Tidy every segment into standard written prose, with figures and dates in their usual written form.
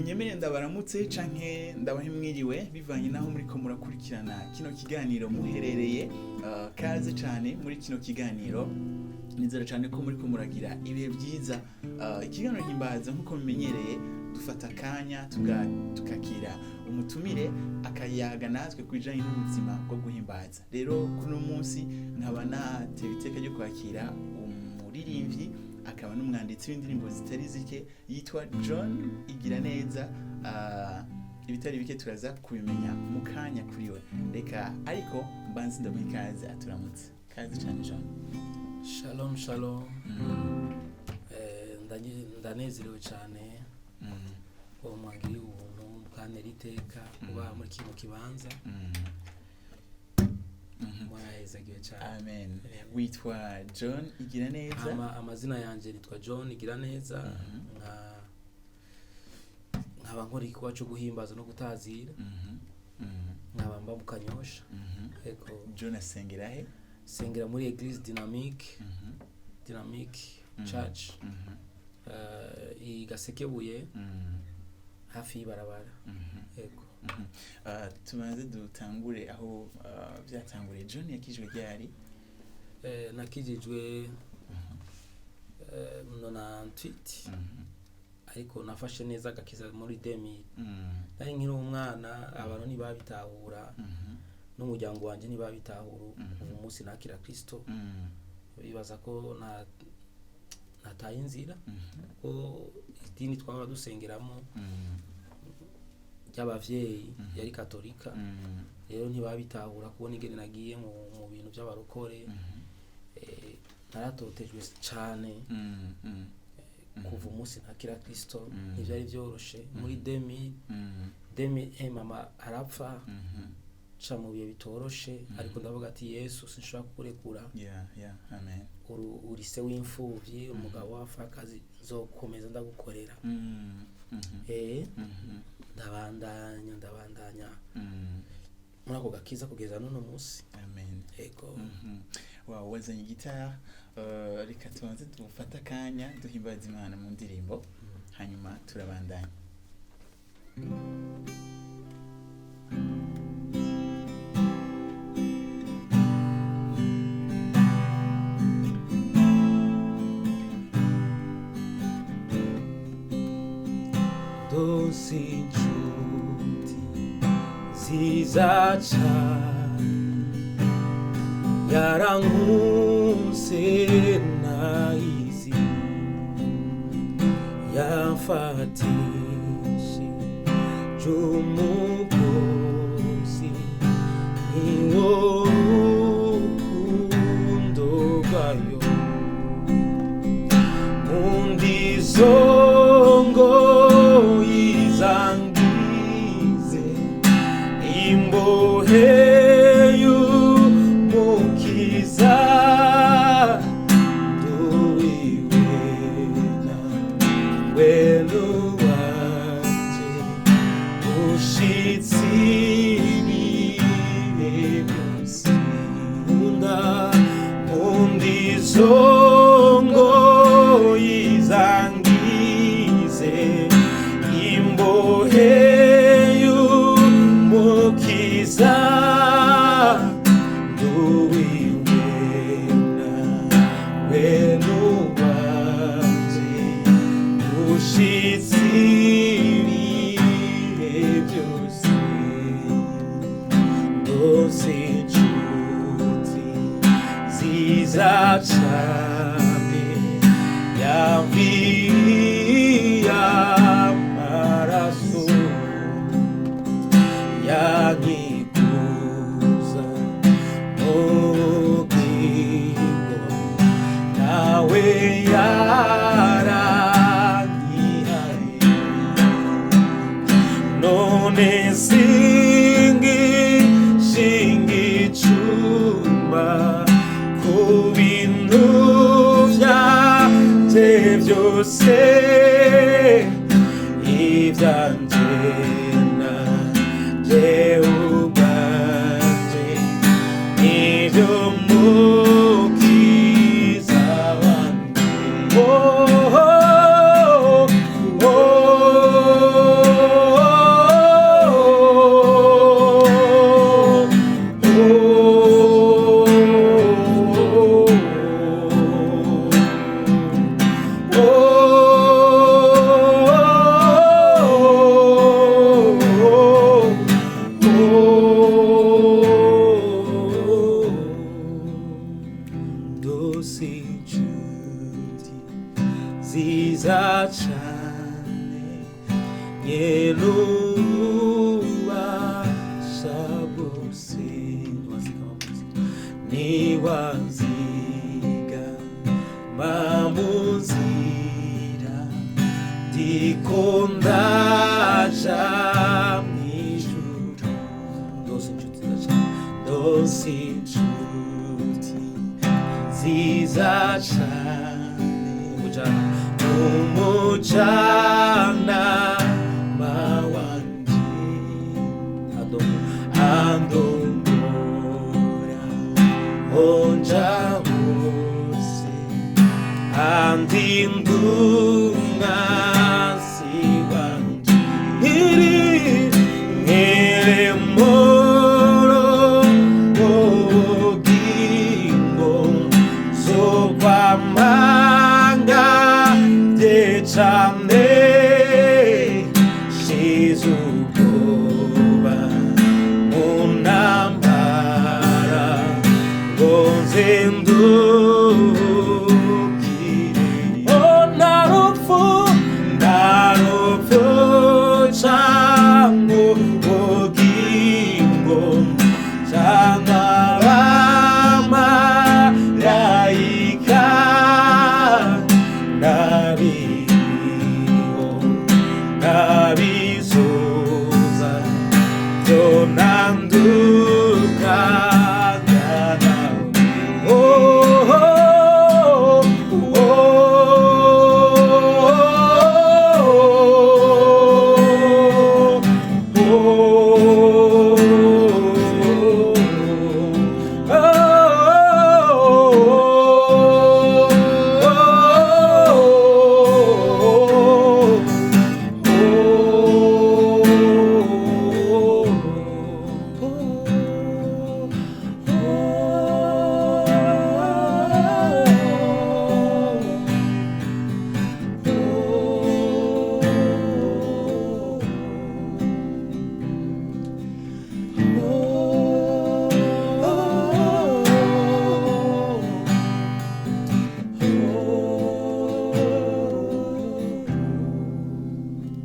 Munyemere ndabaramutse canke ndabahe mwiriwe bivanye naho muriko murakurikirana kino kiganiro muherereye. Kaze cane muri kino kiganiro, nizera cane ko muriko muragira ibihe byiza. Ikiganiro Himbaza, nkuko mumenyereye, dufata akanya tukakira umutumire akayaga natwe ku bijanye n'ubuzima bwo guhimbaza. Rero kuri uno munsi nkaba natewe iteka ryo kwakira umuririmbyi akaba n'umwanditsi w'indirimbo zitari zike yitwa John Igiraneza. Ibitari bike turaza kubimenya mu kanya kuri we. Reka ariko mbanze ndamuha ikaze aturamutse. Kaze cyane, John. Shalom, shalom. Ndanezerewe cyane uwo mwangiriye ubuntu mukantera iteka kuba muri kino kibanza. Mwarahezagiwe cyane. Amen. Witwa John Igiraneza? Amazina yanjye nitwa John Igiraneza, nkaba nkora igikorwa cyo guhimbaza no gutazira, nkaba mba mu Kanyosha. Ego. John asengera he? Sengera muri Eglise Dynamique, Dynamique Church, i Gasekebuye, hafi y'ibarabara. Ego. Tubanze dutangure aho byatanguriye. John yakijwe ryari? Nakijijwe 98, ariko nafashe neza agakiza muri 2000. Nari nkiri umwana, abantu ntibabitahura, n'umuryango wanjye ntibabitahura. Ubu munsi nakira Kristo, bibaza ko nataye inzira, ko idini twaba dusengeramo ry'abavyeyi yari Katolika. Rero ntibabitahura kubona ingene nagiye mu bintu by'abarokore. Naratotejwe cane kuva umunsi nakira Kristo. Ntivyari vyoroshe muri 2000. 2000 mama arapfa, ca mu bihe bitoroshe, ariko ndavuga ati: "Yesu, sinshobora kukurekura." Yeah, amen. Uri se w'imfuvyi, umugabo w'abapfakazi, nzokomeza ndagukorera. Ndabandanya, ndabandanya muri ako gakiza kugeza n'uno munsi. Amen. Ego. Wow, wazanye gitari. Reka tubanze dufate akanya duhimbaza Imana mu ndirimbo, hanyuma turabandanya. Ndose inshuti nziza cane, yarankunze nayizi, yamfatishije umugozi, niwo rukundo rwayo. Nkunda ngo izangize imbohe y'Umukiza, nduwiwe nawe n'uwanje ushitsi ibihe byose. Nkunda, nkunda izo ngoyi zangize imbohe y'Umukiza, nduwiwe nawe n'uwanje ushitsi ibihe byose. Ndose inshuti nziza cane, yamviriye amaraso, yanyikuza mu bugingo, nawe yaranyihaye. None singi shingi icuma ku bintu vyanje byose, ivyanje nanje ubwanje nivyo Mukiza wanje. Oh, oh, oh. nziza cane, nyenububasha bwose, niwanziga mamuzira, ndiko ndaja mw'ijuru. Ndose inshuti nziza cane, ndose inshuti nziza cane, umujana, umujanama wanje, andongora onja hose, andindumwasi wanje, nkiri nkiri ubugingo zokwamanga cane, shize ubwoba mu ntambara, ngo nzindukire. Oh, nta rupfu, nta rupfu canke ubugingo canke abamarayika, nabiriho nabizoza, vyonandukanya nawe. Oh, oh, oh, oh,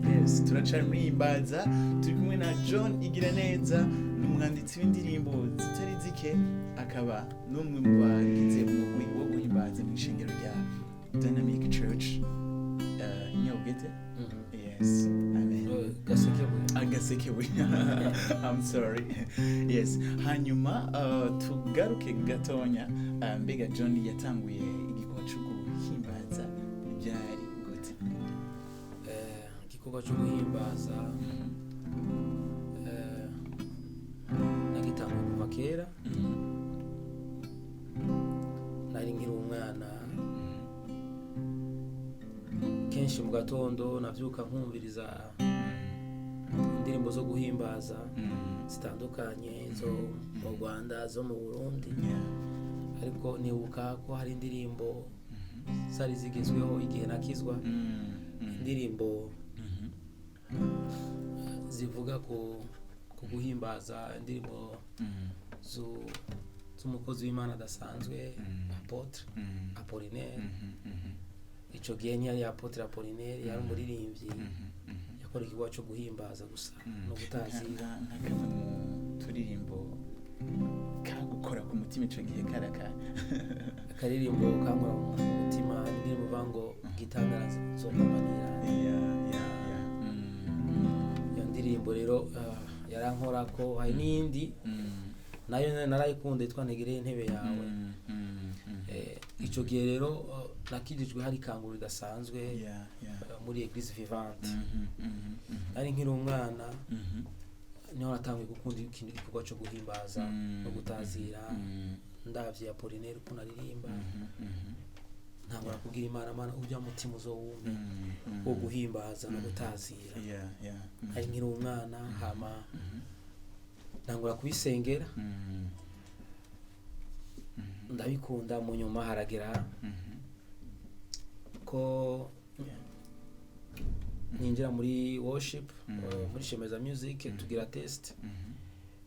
Yes, turacari muri Himbaza, turi kumwe na John Igiraneza, ni umwanditsi w'indirimbo zitari zike, akaba n'umwe mu bagize umugwi wo guhimbaza mu ishengero rya Dynamic Church, Nyabugete. Yes, amen. Gasekebuye. Agasekebuye, I'm sorry. Yes, hanyuma tugaruke gatonya, mbega John yatanguye igikorwa cyo guhimbaza byari gute? Igikorwa cyo guhimbaza nagitanguye kuva kera, nari nkiri umwana. Kenshi mu gatondo navyuka nkumviriza indirimbo zo guhimbaza zitandukanye, zo mu Rwanda, zo mu Burundi. Ariko nibuka ko hari indirimbo zari zigezweho igihe nakizwa, indirimbo zivuga ku guhimbaza, indirimbo z'umukozi w'Imana adasanzwe, Apôtre Apollinaire. Ico gihe ntiyari Apôtre Apollinaire, yari umuririmbyi yakora igikorwa cyo guhimbaza gusa no gutazira. Nka kamwe mu turirimbo kagukora ku mutima ico gihe karaka? Akaririmbo kankora mu mutima, indirimbo ivuga ngo "Gitandara zompamanira". Iyo ndirimbo rero yarankora ko. Hari n'iyindi nayo nyene narayikunda, yitwa "Ntegereye intebe yawe". Ico gihe rero nakijijwe hari ikanguro ridasanzwe muri Eglise Vivante. Nari nkiri umwana, niho natanguye gukunda ikintu, igikorwa cyo guhimbaza no gutazira. Ndavye Apollinaire ukuntu aririmba, ntangura kubwira Imana: "Mana, ujya mutima uzowumpe wo guhimbaza no gutazira." Nari nkiri umwana, hama ntangura kubisengera, ndabikunda. Mu nyuma haragera ko ninjira muri worship, muri Shemeza Music, tugira test.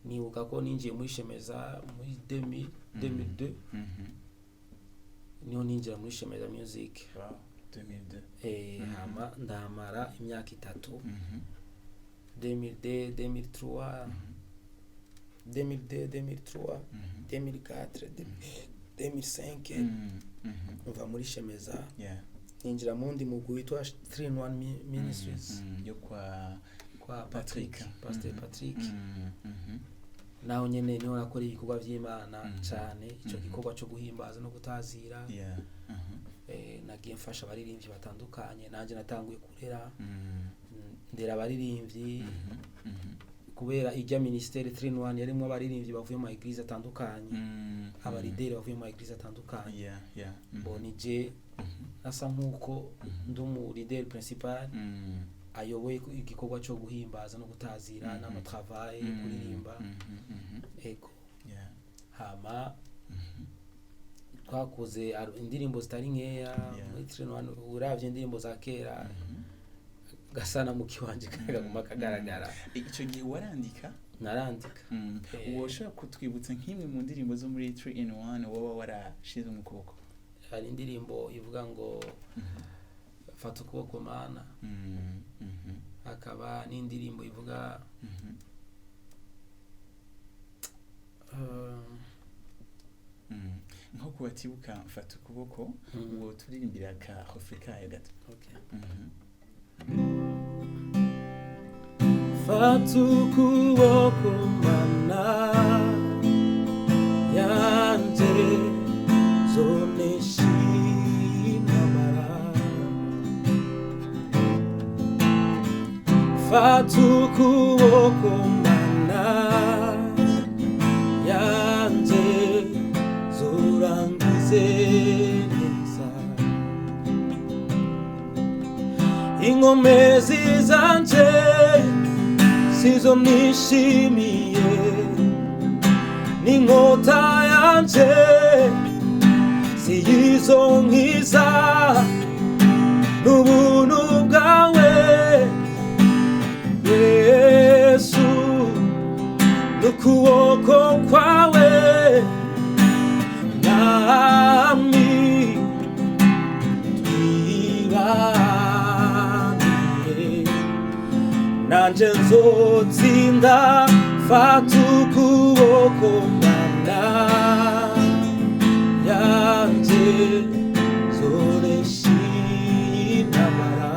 Nibuka ko ninjiye muri Shemeza muri 2000, 2002, niho ninjira muri Shemeza Music. Wow. 2002. Hama ndahamara imyaka 3. 2002, 2003, 2002, 2003, 2004, 2005. Mva muri Shemeza, ninjira mu wundi mugwi witwa 3 in 1 Ministries. Yo kwa kwa Patrick. Patrick, Pastor Patrick. Naho nyene niho nakora ibikorwa vy'Imana cane, ico gikorwa co guhimbaza no gutazira. Nagiye mfasha abaririmbyi batandukanye, nanje natanguye kurera, ndera abaririmbyi, kubera ijya ministère 3 in 1 yarimwo abaririmbyi bavuye mu ma église atandukanye, abarideri bavuye mu ma église atandukanye. Bonije nasa nkuko ndi umu leader principal ayoboye igikorwa cyo guhimbaza no gutazira n'ama travail yo kuririmba. Ego. Hama twakoze indirimbo zitari nkeya muri 3 in 1. Uravye indirimbo za kera, gasana muki wanje kaguma kagaragara. Icyo gihe warandika? Narandika. Woshobora kutwibutsa nk'imwe mu ndirimbo zo muri 3 in 1 woba warashize mu kuboko? Hari indirimbo ivuga ngo "Fata ukuboko Mana", hakaba n'indirimbo ivuga Nko kubatibuka "Mfata ukuboko", uwo turirimbira ka refrain kayo gato. Okay. Fata ukuboko Mana yanje, zonesha intambara. Fata ukuboko Mana yanje, zorangize neza. Inkomezi zanje sizo nishimiye, n'inkota yanje siyizo nkiza, n'ubuntu bwawe Yesu, n'ukuboko kwawe Mwami, twibanire nanje nzotsinda. Fata ukuboko Mana yanje, zoresha intambara.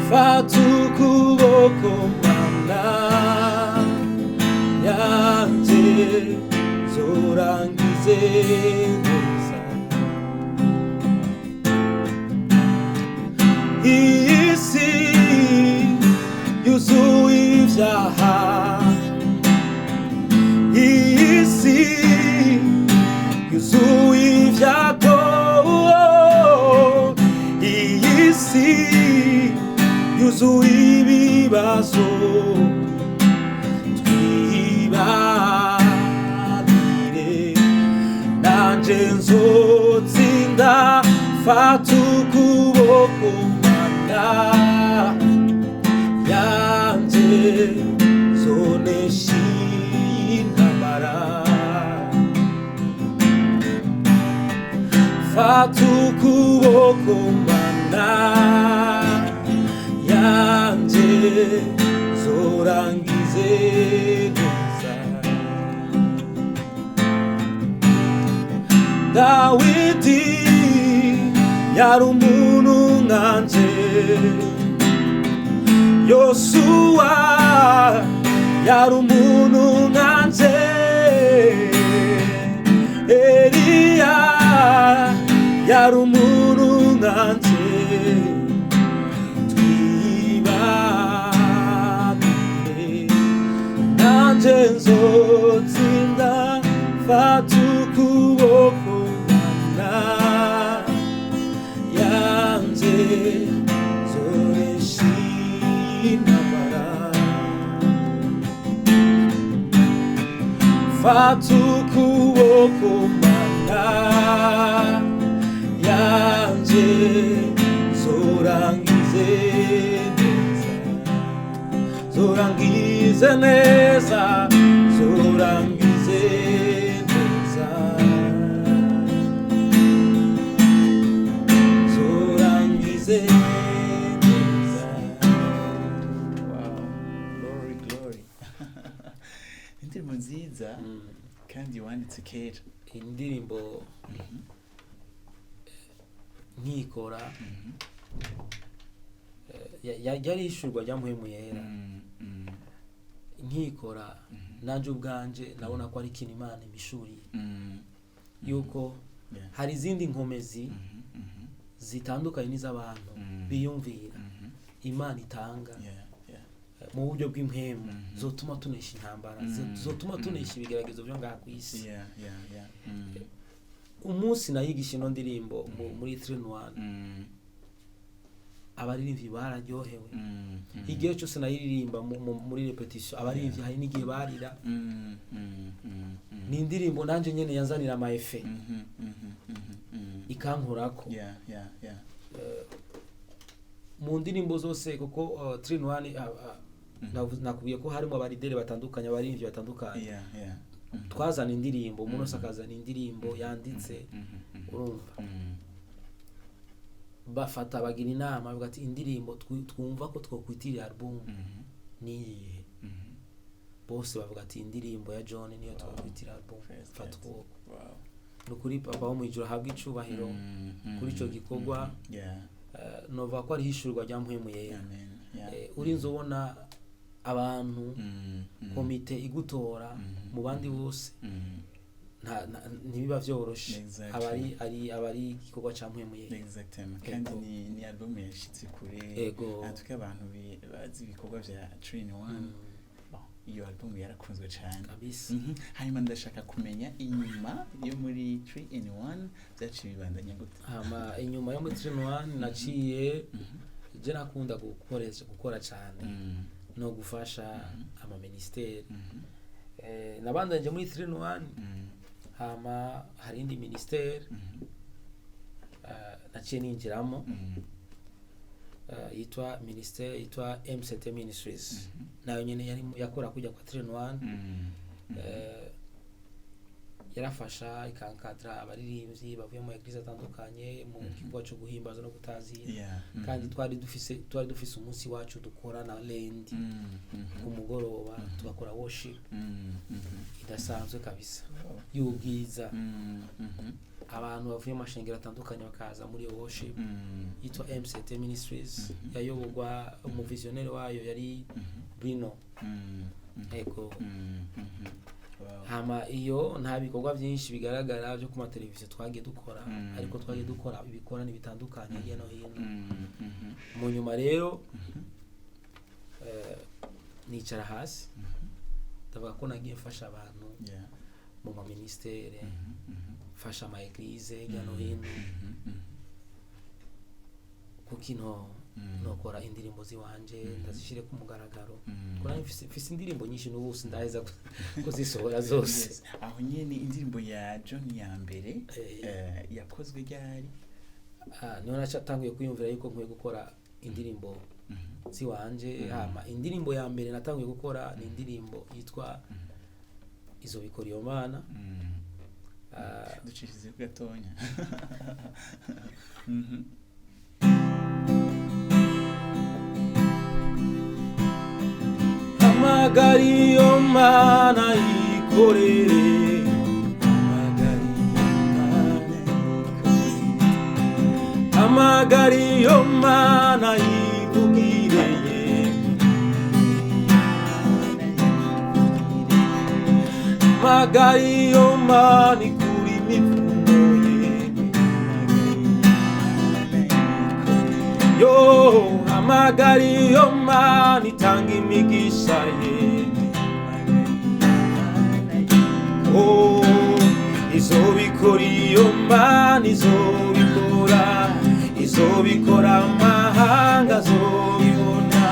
Fata ukuboko Mana yanje, zorangize neza. Iyi si yuzuye ibyaha, iyi si yuzuye ibyago, iyi si yuzuye ibibazo. Twibanire nanje nzotsinda. Fata ukuboko Mana yanje, zonesha intambara. Fata ukuboko Mana yanje, zorangize neza. Dawidi yari umuntu nkanje, Yosuwa yari umuntu nkanje, Eliya yari umuntu nkanje. Twibanire nanje nzotsinda. Fata ukuboko Mana yanje, zoresha intambara. Fata ukuboko Mana yanje, zorangize neza, zorangize neza, zorangize neza. Kandi wanditse kera. Indirimbo nkikora yari ishurwa rya Mpwemu Yera. Nkikora nanje ubwanje nabona ko ari ikintu Imana imishuriye, yuko hari izindi nkomezi zitandukanye n'iz'abantu biyumvira, Imana itanga mu buryo bw'impwemu, zotuma tunesha intambara, zotuma tunesha ibigeragezo byo ngaha ku isi. Umunsi nayigisha ino ndirimbo muri 3 in 1, abaririmbyi bararyohewe. Igihe cyose nayiririmba muri répétition, abaririmbyi hari n'igihe barira. Ni indirimbo nanje nyene yanzanira ama effet, ikankorako. Mu ndirimbo zose, kuko 3 in 1 nakubwiye ko harimo aba leader batandukanye, abaririmbyi batandukanye. Twazana indirimbo, umuntu wese akazana indirimbo yanditse, urumva, bafata bagira inama, bavuga ati indirimbo twumva ko twokwitirira album ni iyihe? Bose bavuga ati indirimbo ya John niyo twokwitira album. Praise Fata God. ukuboko. Ni ukuri Papa wo mu ijuru ahabwa icubahiro kuri ico gikorwa. Novuga ko ari ihishurwa rya Mpwemu Yera. Amen. Urinze ubona abantu, komite igutora mu bandi bose, ntibiba vyoroshe. Aba ari igikorwa ca Mpwemu Yera. Exactement. Kandi ni album yashitse kure. Ego. En tout cas, abantu bazi ibikorwa vya 3 in 1. Bon, iyo album yarakunzwe cyane. Kabisa. Hanyuma ndashaka kumenya inyuma yo muri 3 in 1 byaciye bibandanya gute? Hama inyuma yo muri 3 in 1 naciye, je nakunda gukoresha, gukora cyane no gufasha ama ministère. Nabandanje muri 3 in 1, hama hari indi ministère naciye ninjiramo, yitwa ministère yitwa MCT Ministries. Nayo nyene yari yakora kujya kwa 3 in 1. Yarafasha ikankadra abaririmbyi bavuye mu église atandukanye mu gikorwa cyo guhimbaza no gutazira. Kandi twari dufise umunsi wacu dukora na lundi ku mugoroba, tugakora worship idasanzwe kabisa y'ubwiza. Abantu bavuye mu mashengero atandukanye bakaza muri iyo worship yitwa MCT Ministries, yayoborwa umuvisionnaire wayo yari Bruno. Ego. Hama iyo nta bikorwa byinshi bigaragara byo ku mateleviziyo twagiye dukora, ariko twagiye dukora ibikorane bitandukanye hirya no hino. Mu nyuma rero nicara hasi, ndavuga ko nagiye mfasha abantu mu ma ministère, mfasha ama église hirya no hino, kuko ino nokora indirimbo ziwanje ndazishire ku mugaragaro, kuko nari mfise indirimbo nyinshi, n'ubu sindaheza kuzisohora zose. Yes. Aho nyene indirimbo ya John ya mbere yakozwe ryari? Ah, niho natanguye kwiyumvira yuko nkwiye gukora indirimbo ziwanje. Hama indirimbo ya mbere natanguye gukora ni indirimbo yitwa Izobikora Iyo Mana. Ah, Ducishije ku gatonya. Hamagara iyo Mana yikorere, hamagara iyo Mana yikorere, hamagara iyo Mana yivugireye, hamagara iyo Mana ikura imivumo ye yo, hamagara iyo Mana itanga imigisha ye. Oh, izobikora iyo Mana, izobikora, izobikora, amahanga azobibona,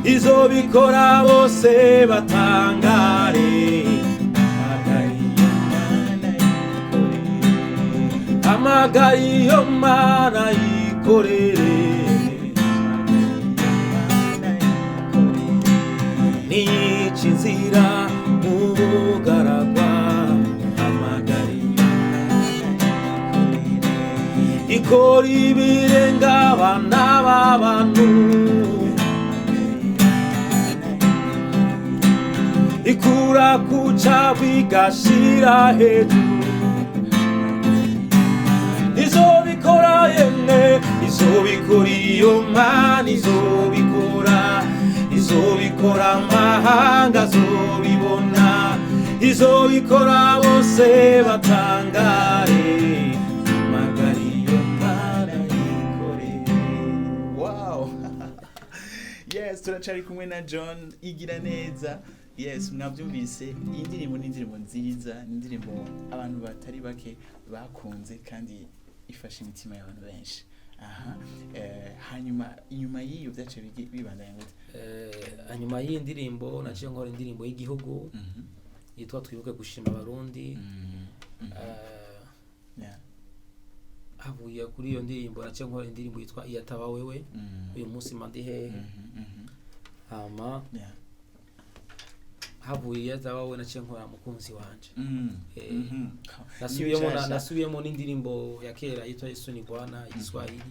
izobikora bose batangare. Hamagara iyo Mana yikorere, nica inzira mu bugaragwa, hamagara iyo ikora ibirenga abana b'abantu, ikura Ikura kuca bigashira hejuru. Izobikora yemwe, izobikora iyo Mana, izobikora, izobikora, amahanga azobibona, izobikora bose batangare, magari iyo Mana yikoreye. Wow, yes, turacari kumwe na John Igira Neza. Yes, mwabyumvise, iyi ndirimbo ni indirimbo nziza, ni indirimbo abantu batari bake bakunze kandi ifasha imitima y'abantu benshi. Aha, hanyuma inyuma y'iyo byaciye bibandanya gute? Hanyuma y'iyi ndirimbo naciye nkora indirimbo y'igihugu yitwa Twibuke Gushima Abarundi. Havuye kuri iyo ndirimbo naciye nkora indirimbo yitwa Iyataba Wewe, Uyu Munsi Mba Ndi Hehe. Hama havuye Iyataba Wewe naciye nkora Mukunzi Wanje. Nasubiyemo Ni nshasha. Nasubiyemo n'indirimbo ya kera yitwa Yesu ni Bwana, Igiswahili.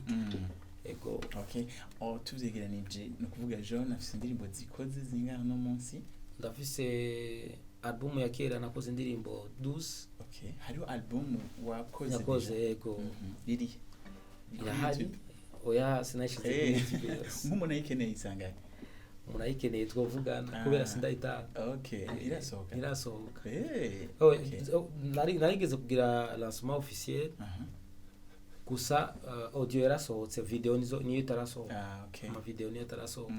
Ego. Okay, oh, tuvyegeranije ni ukuvuga John afise indirimbo zikoze zingana no munsi? Ndafise album ya kera nakoze indirimbo 12. Okay, hariho album wakoze? Nakoze. Déjà? Ego. Iri kuri Irahari. YouTube? Oya, sinayishize kuri YouTube yose. Nk'umuntu ayikeneye isangahe? Umuntu ayikeneye twovugana, kubera sindayitanga. Okay, irasohoka? Irasohoka. Oh, oh, narigeze kugira lancement officiel. Gusa audio yarasohotse, video nizo niyo itarasohoka. Ah, okay. Ama video niyo itarasohoka.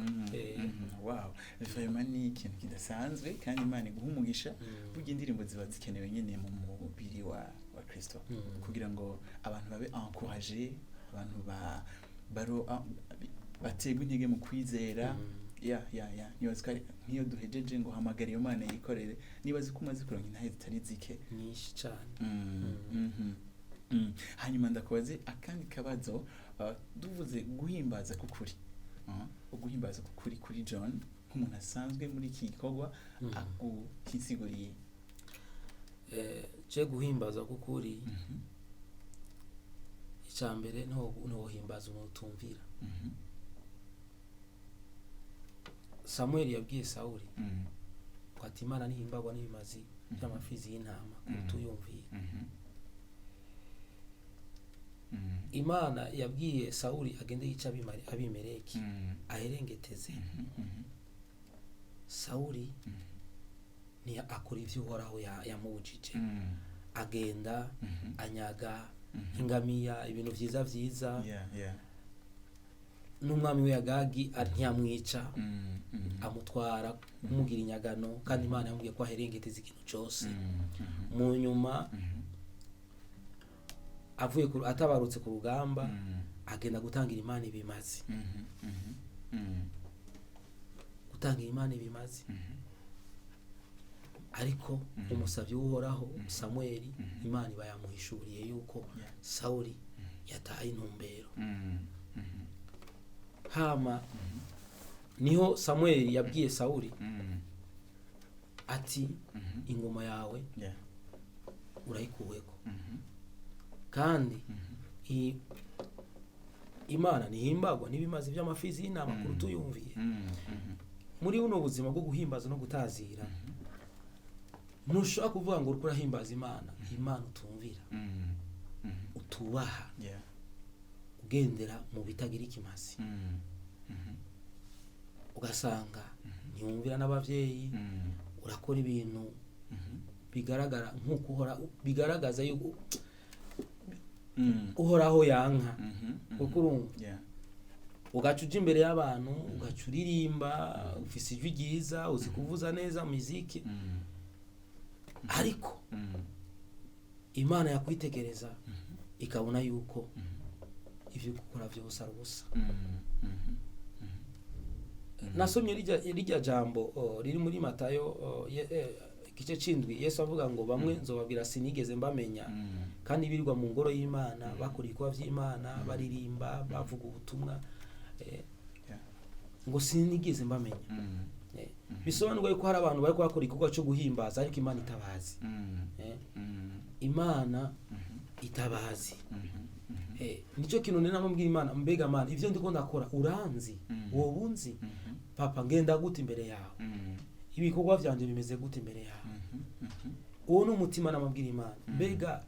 Wow, vraiment ni ikintu kidasanzwe kandi Imana iguha umugisha. Burya indirimbo ziba zikenewe nyene mu mubiri wa Kristo kugira ngo abantu babe encouragé, abantu ba baro baterwe intege mu kwizera. Ya, nibaza ko nk'iyo duhejeje ngo hamagara iyo Mana yikorere, nibaza ko umaze kuronka intahe zitari zike. Nyinshi cane. Hanyuma ndakubaze akandi kabazo, duvuze guhimbaza kukuri, uguhimbaza kukuri kuri John nk'umuntu asanzwe muri iki gikorwa agukinsiguriye? Je guhimbaza kukuri, icya mbere ntohimbaza umuntu utumvira. Samuel yabwiye Sawuli ngo ati Imana ntihimbagwa n'ibimazi by'amafizi y'intama kuruta uyumviye. Imana yabwiye Sawuli agende yica Abimeleki, aherengeteze. Sawuli ntiya akora ivyo Uhoraho yamubujije, agenda anyaga ingamiya, ibintu vyiza vyiza, n'umwami we Agagi ntiyamwica, amutwara kumugira inyagano, kandi Imana yamubwiye ko aherengeteza ikintu cose. Mu nyuma avuye atabarutse ku rugamba, agenda gutangira Imana ibimazi, gutangira Imana ibimazi, ariko umusavyi w'Uhoraho Samueli, Imana iba yamuhishuriye yuko Sawuli yataye intumbero. Hama niho Samueli yabwiye Sawuli ati ingoma yawe urayikuweko, kandi Imana ntihimbagwa n'ibimazi by'amafizi y'intama kuruta uyumviye. Muri buno buzima bwo guhimbaza no gutazira, ntushobora kuvuga ngo uriko urahimbaza Imana, Imana utumvira, utubaha, ugendera mu bitagira ikimazi, ugasanga ntiwumvira n'abavyeyi, urakora ibintu bigaragara nk'uko uhora bigaragaza yuko Uhoraho yanka, kuko urumva ugaca uja imbere y'abantu, ugaca uririmba, ufise ijwi ryiza, uzi kuvuza neza muziki, ariko Imana yakwitegereza ikabona yuko ivyo gukora vyose ari ubusa. Nasomye rijya jambo, oh, riri muri Matayo, oh, igice c'indwi, Yesu avuga ngo bamwe nzobabwira sinigeze mbamenya, kandi birirwa mu ngoro y'Imana, bakora ibikorwa vy'Imana, baririmba, bavuga ubutumwa, ngo sinigeze mbamenya. Bisobanurwa yuko hari abantu bariko bakora igikorwa cyo guhimbaza ariko Imana itabazi. Imana itabazi. Nicyo kintu nari namubwira Imana: mbega Mana, ivyo ndiko ndakora uranzi? Wowe unzi, papa, ngenda gute imbere yawe? Ibikorwa vyanje bimeze gute imbere yawe? Uwo ni umutima namabwira Imana. Mbega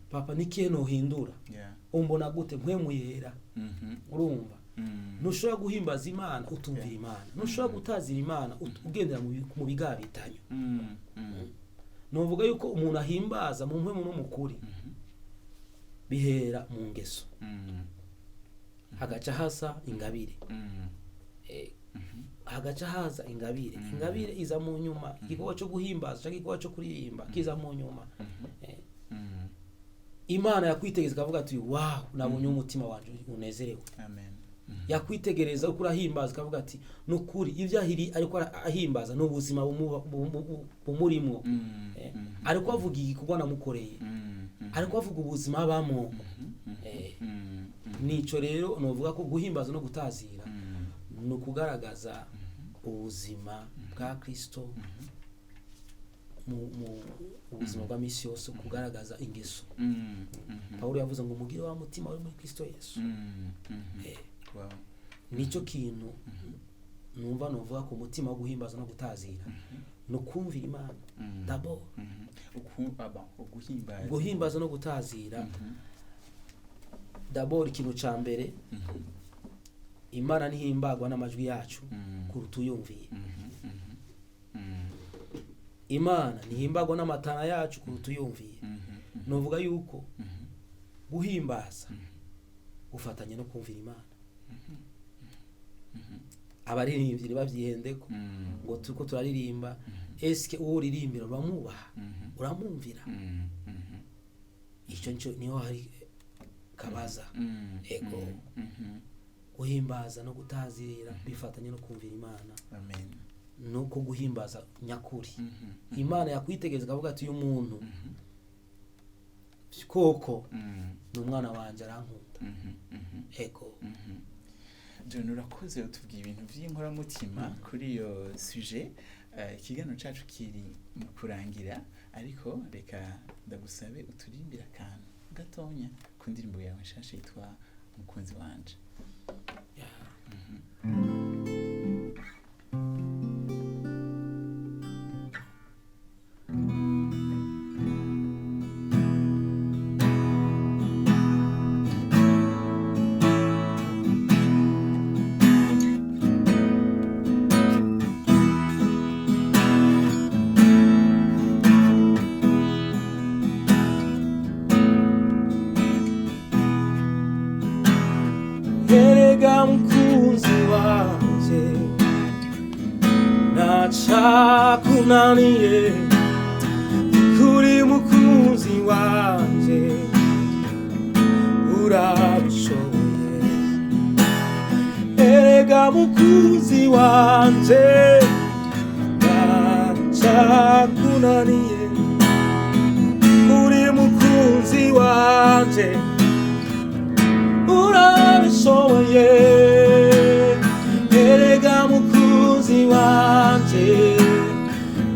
papa, nikihe nohindura? Umbona gute mpwemu yera? Urumva, ntushobora guhimbaza Imana utumvira Imana, ntushobora gutazira Imana ugendera mu bigabitanyo. Nuvuga yuko umuntu ahimbaza mu mpwemu no mu kuri bihera mu ngeso, hagaca hasa ingabire. Hagaca haza ingabire. Ingabire iza mu nyuma. Igikorwa cyo guhimbaza cyangwa igikorwa cyo kuririmba kiza mu nyuma. Imana yakwitegereza ikavuga ati: "Wow, nabonye umutima wanje unezerewe." Amen. Yakwitegereza uko urahimbaza ikavuga ati: "Nukuri ibyo ahiri ariko ahimbaza ni ubuzima bumurimwo." Ariko avuga igikorwa namukoreye, ariko avuga ubuzima abamwo. Nico rero novuga ko guhimbaza no gutazira ni ukugaragaza ubuzima bwa Kristo mu ubuzima bwa misi yose, kugaragaza ingeso. Pawulo yavuze ngo mugire wa mutima uri muri Kristo Yesu. Nicyo kintu numva novuga ku mutima wo guhimbaza no gutazira, ni ukumvira Imana d'abord. Uguhimbaza. Guhimbaza no gutazira d'abord, ikintu ca mbere, Imana ntihimbagwa n'amajwi yacu kuruta uyumviye. Imana ntihimbagwa n'amatara yacu kuruta uyumviye. Novuga yuko guhimbaza gufatanya no kumvira Imana. Abaririmbyi ntibavyihendeko ngo turiko turaririmba. Eske uwo uririmbira uramwubaha, uramwumvira? Ico nico niho hari kabaza. Ego. Guhimbaza no gutazira bifatanye no kumvira Imana. Amen. Nuko guhimbaza nyakuri, Imana yakwitegereza ikavuga ati: "Uyu muntu koko ni umwana wanje, arankunda." Ego. John, urakoze, utubwiye ibintu by'inkoramutima kuri iyo sujet. Ikiganiro cacu kiri mu kurangira, ariko reka ndagusabe uturimbire akantu gatonya ku ndirimbo yawe nshasha yitwa "Mukunzi wanje". Yeah. Erega mukunzi wanje, ntacakunaniye. Kuri mukunzi wanje, urabishoboye. Erega mukunzi wanje, ntacakunaniye. Kuri mukunzi wanje, urabishoboye. Erega mukunzi wanje,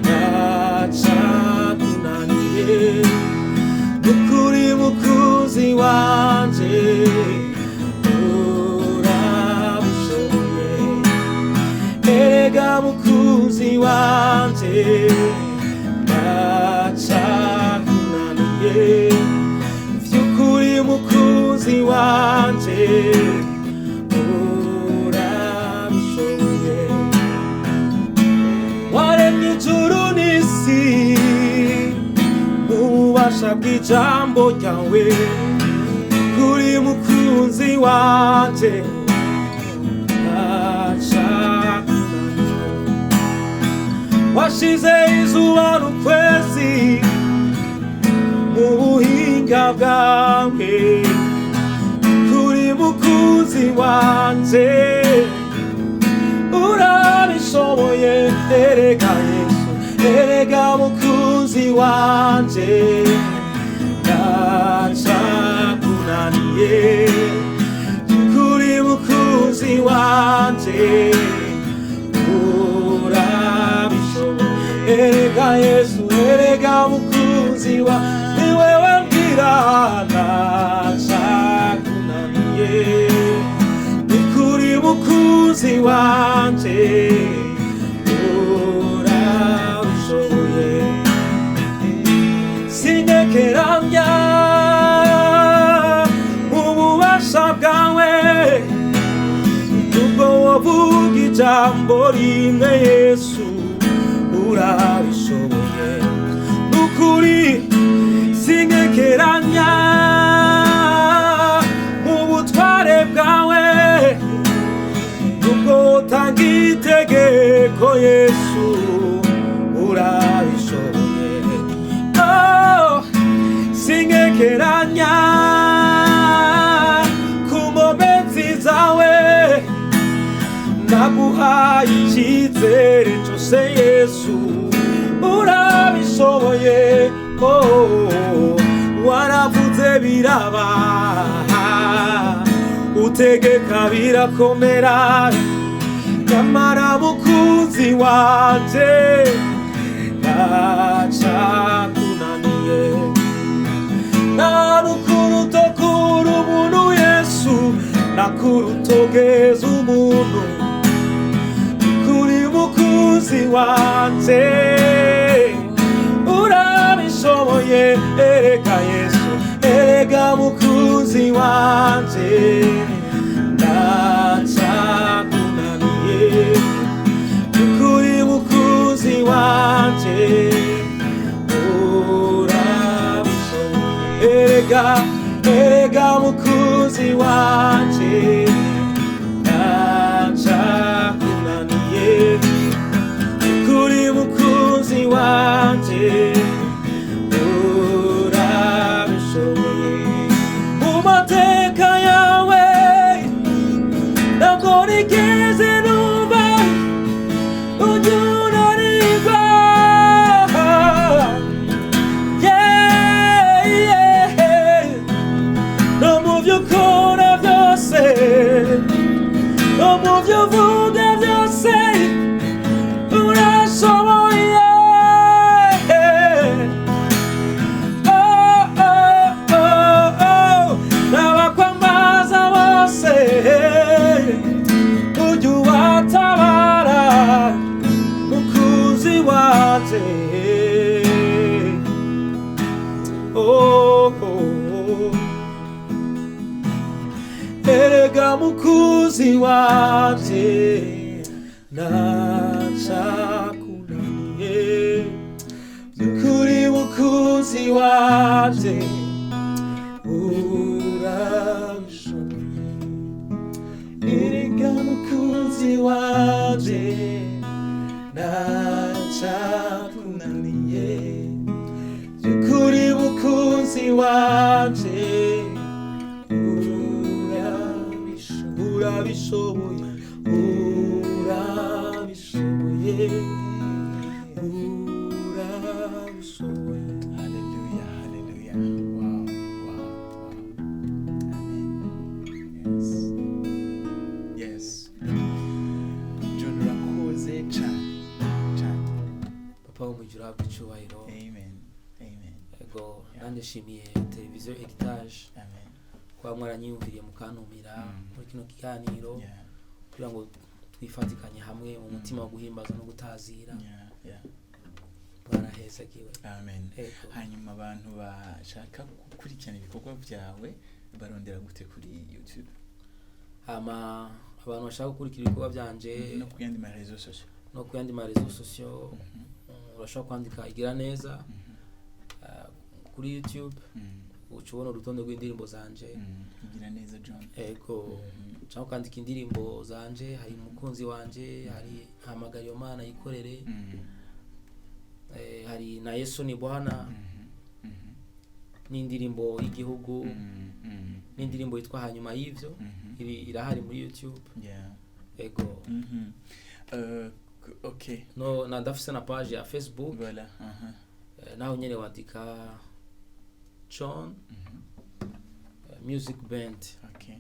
ntacakunaniye. Nukuri mukunzi wanje, urabishoboye. Erega mukunzi wanje, ntacakunaniye. Vy'ukuri mukunzi wanje, urabishoboye. Waremye ijuru n'isi mu bubasha bw'ijambo ryawe. Kuri mukunzi wanje, ntacakunaniye. Washize izuba n'ukwezi mu buhinga bwawe. Kuri mukunzi wanje, urabishoboye. Erega Yesu, erega mukunzi wanje, ntacakunaniye. Kuri mukunzi wanje, urabishoboye. Erega Yesu, erega mukunzi wa ni wewe mbwira, ntacakunaniye. Nukuri mukunzi wanje, Nubwo wovuga ijambo rimwe, Yesu, urabishoboye. Nukuri sinkekeranya mu butware bwawe. Nubwo utanga itegeko, Yesu, urabishoboye. Oh, sinkekeranya ku nkomezi zawe. Naguhaye icyizere cyose, Yesu, urabishoboye. Oh, waravuze biraba, utegeka birakomera. Nyamara mukunzi wanje, ntacakunaniye. Nta n'ukuruto kuri umuntu, Yesu, nakurutogeza umuntu. Kuri mukunzi wanje, urabishoboye. Erega Yesu, erega mukunzi wanje, ntacakunaniye. Kuri mukunzi wanje, urabishoboye. Erega, erega mukunzi wanje, ntacakunaniye. Kuri mukunzi wanje, urabishoboye. Mu mateka yawe ntabwo nigeze numva ujya unanirwa. Yeah. No mu byo ukora byose, no mu byo uvuga byose, urashoboye. Oh. N'abakwambaza bose ujya ubatabara, mukunzi wanje. Oh. Erega mukunzi wanje, ntacakunaniye. By'ukuri mukunzi wanje, urabishoboye. Erega mukunzi wanje, ntacakunaniye. By'ukuri mukunzi wanje, urabishoboye, urabishoboye, urabishoboye. Hallelujah, hallelujah. Wow. Amen. Yes. John, urakoze cyane cyane. Papa wo mu ijuru ahabwe icyubahiro. Amen. Amen. Ego, nanjye nshimiye televiziyo Heritage Amen. kuba mwaranyiyumviriye mukantumira muri kino kiganiro kugira ngo twifatikanye hamwe mu mutima wo guhimbaza no gutazira. Bwarahezagiwe. Amen. Ego. Hanyuma abantu bashaka gukurikirana ibikorwa byawe barondera gute kuri YouTube? Hama abantu bashaka gukurikira ibikorwa byanje No ku yandi ma réseaux sociaux? No ku yandi ma réseaux sociaux, urashobora kwandika Igira Neza kuri YouTube, uca ubona urutonde rw'indirimbo zanje. Igira Neza John. Ego. Cyangwa ukandika indirimbo zanje, hari Umukunzi wanje, hari Hamagara Iyo Mana Yikorere, hari na Yesu ni Bwana, n'indirimbo y'igihugu, n'indirimbo yitwa Hanyuma y'Ivyo. Iri irahari muri YouTube. Ego. Okay. No na ndafise na page ya Facebook. Voilà. Aha. Naho nyene wandika John Music Band. Okay.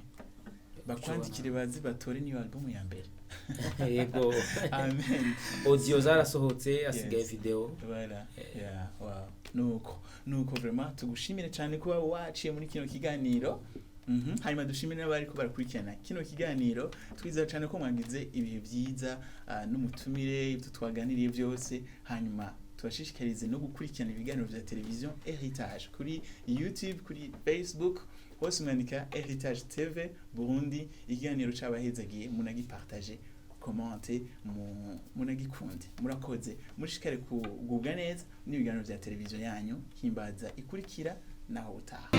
Bakwandikire bazi batore niyo album ya mbere. Yego. Amen. Audio zarasohotse, hasigaye video. Voilà. Yeah, wow. Nuko vraiment tugushimire cyane kuba waciye muri kino kiganiro. Hanyuma dushimire n'abari ko barakurikirana kino kiganiro. Twizera cyane ko mwagize ibihe byiza n'umutumire, ibyo twaganiriye byose. Hanyuma tubashishikarize no gukurikirana ibiganiro vya televiziyo Heritage kuri YouTube, kuri Facebook. Hose mwandika Heritage TV Burundi. Ikiganiro cabahezagiye, munagipartage, commente, munagikunde. Murakoze, mushikare kugubwa neza n'ibiganiro vya televiziyo yanyu Himbaza. Ikurikira naho utaha.